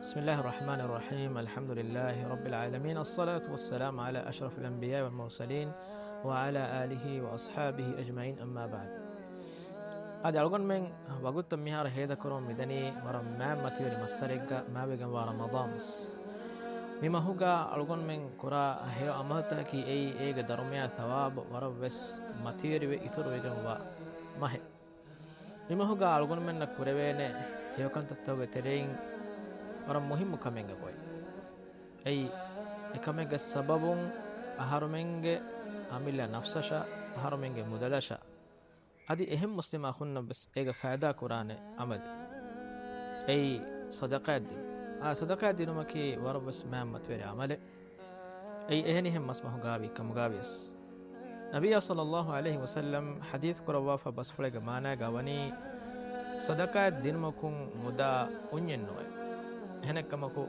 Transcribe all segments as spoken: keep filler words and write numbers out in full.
بسم الله الرحمن الرحيم. الحمد لله رب العالمين. الصلاة والسلام على أشرف الأنبياء والمرسلين وعلى آله وأصحابه أجمعين. أما بعد. އަދި އަޅުގަނޑުމެން ވަގުތު މިހާރު ހޭދަކުރަމުން މިދަނީ ވަރަށް މާތް މަތިވެރި މައްސަރެއްގަ މާތްވެގެންވާ ރަމަޟާން މަސް. މި މަހުގަ އަޅުގަނޑުމެން ކުރާ ހެޔޮ އަމަލުތަކަކީ އެއީ އޭގެ ދަރުމަޔާ ޘަވާބު ވަރަށްވެސް މަތިވެރިވެ އިތުރުވެގެންވާ މަހެއް. މި މަހުގަ އަޅުގަނޑުމެންނަށް ކުރެވޭނެ ހެޔޮކަންތައްތަކުގެ ތެރެއިން ވަރަށް މުހިއްމު ކަމެއްގެ ގޮތް. އެއީ، އެކަމެއްގެ ސަބަބުން އަހަރުމެންގެ އަމިއްލަ ނަފްސަށާ، އަހަރުމެންގެ މުދަލަށާ، އަދި އެހެން މުސްލިމް އަޚުންނަށް ވެސް އޭގެ ފައިދާ ކުރާނެ އަމަލެއް. އެއީ، ޞަދަޤާތް ދިނުން. އާ، ޞަދަޤާތް ދިނުމަކީ ވަރަށް ވެސް މާތް މަތިވެރި އަމަލެއް. އެއީ އެހެނިހެން މަސް މަހުގާވި ކަމުގާވިޔަސް. ނަބިއްޔާ ޞައްލައްލާހު ޢަލައިހި ވަސައްލަމް ޙަދީޘް ކުރައްވާފަ ބަސްފުޅެއްގެ މާނާގަ ވަނީ، ޞަދަޤާތް ދިނުމަކުން މުދާ އުންޏެއް ނުވޭ. އެހެނެއްކަމަކު،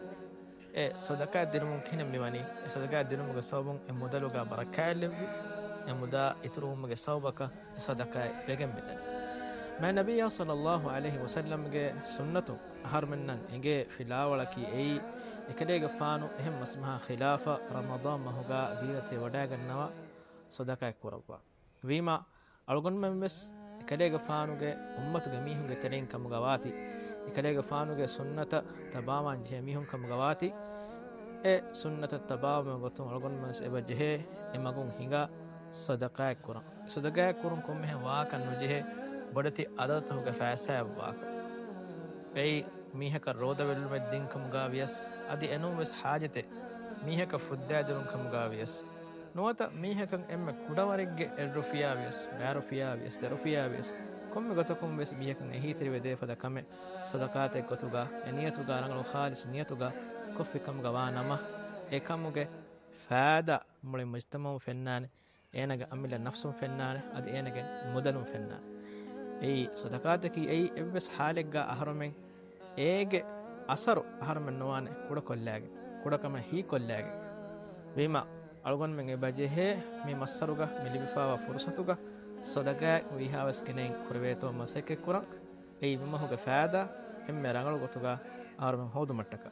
އެ ޞަދަޤާތް ދިނުމުން ކިހިނެއް މިވަނީ؟ އެ ޞަދަޤާތް ދިނުމުގެ ސަބަބުން އެ މުދަލުގަ ބަރަކާތް ލެއްވި، އެ މުދާ އިތުރުވުމުގެ ސަބަބަކަށް އެ ޞަދަޤާތް ވެގެން މިދަނީ. މާތް ނަބިއްޔާ ޞައްލައްލާހު ޢަލައިހި ވަސައްލަމްގެ ސުންނަތުން އަހަރުމެންނަށް އެނގޭ ފިލާވަޅަކީ އެއީ، އެކަލޭގެފާނު އެހެން މަސްމަހާ ޚިލާފަށް ރަމަޟާން މަހުގަ ދީލަތި ވަޑައިގަންނަވާ ޞަދަޤާތް ކުރައްވާ. ވީމާ، އަޅުގަނޑުމެން ވެސް އެކަލޭގެފާނުގެ އުއްމަތުގެ މީހުންގެ ތެރެއިން ކަމުގަ ވާތީ، އެކަލޭގެފާނުގެ ސުންނަތަށް ތަބާވާން ޖެހޭ މީހުން ކަމުގަ ވާތީ، އެ ސުންނަތަށް ތަބާވުމުގެ ގޮތުން އަޅުގަނޑުމެން ވެސް އެބަ ޖެހޭ އެ މަގުން ހިނގާ ޞަދަޤާތް ކުރަން. ޞަދަޤާތް ކުރުން ކޮންމެހެން ވާކަށް ނުޖެހޭ، ބޮޑެތި އަދަދުތަކުގެ ފައިސާއެއް ވާކަށް. އެއީ، މީހަކަށް ރޯދަ ވެއްލުމެއް ދިން ކަމުގަ ވިޔަސް، އަދި އެނޫން ވެސް ޙާޖަތެއް މީހަކަށް ފުއްދާދިނުން ކަމުގަ ވިޔަސް، ނުވަތަ މީހަކަށް އެންމެ ކުޑަވަރެއްގެ އެއްރުފިޔާ ވިޔަސް، ބައިރުފިޔާ ވިޔަސް، ދެރުފިޔާ ވިޔަސް، ކޮންމެ ގޮތަކުން ވެސް މީހަކަށް އެހީތެރިވެދޭ ފަދަ ކަމެއް ޞަދަޤާތެއް ގޮތުގަ، އެ ނިޔަތުގަ، ރަނގަޅު ޚާލިޞް ނިޔަތުގަ ކޮށްފި ކަމުގަ ވާ ނަމަ، އެކަމުގެ ފައިދާ މުޅި މުޖްތަމަޢުން ފެންނާނެ. އޭނަގެ އަމިއްލަ ނަފްސުން ފެންނާނެ، އަދި އޭނަގެ މުދަލުން ފެންނާނެ. އެއީ، ޞަދަޤާތަކީ އެއީ އެއްވެސް ޙާލެއްގަ އަހަރުމެން އޭގެ އަސަރު އަހަރުމެން ނުވާނެ ކުޑަކޮށްލާގެން، ކުޑަކަމަށް ހީކޮށްލާގެން. ވީމާ، އަޅުގަނޑުމެން އެބަޖެހޭ މި މައްސަރުގަ މި ލިބިފާވާ ފުރުޞަތުގަ ޞަދަޤާތް ވީހާވެސް ގިނައިން ކުރެވޭތޯ މަސައްކަތްކުރަން. އެއީ މި މަހުގެ ފައިދާ އެންމެ ރަނގަޅު ގޮތުގަ އަހަރުމެން ހޯދުމަށްޓަކާ.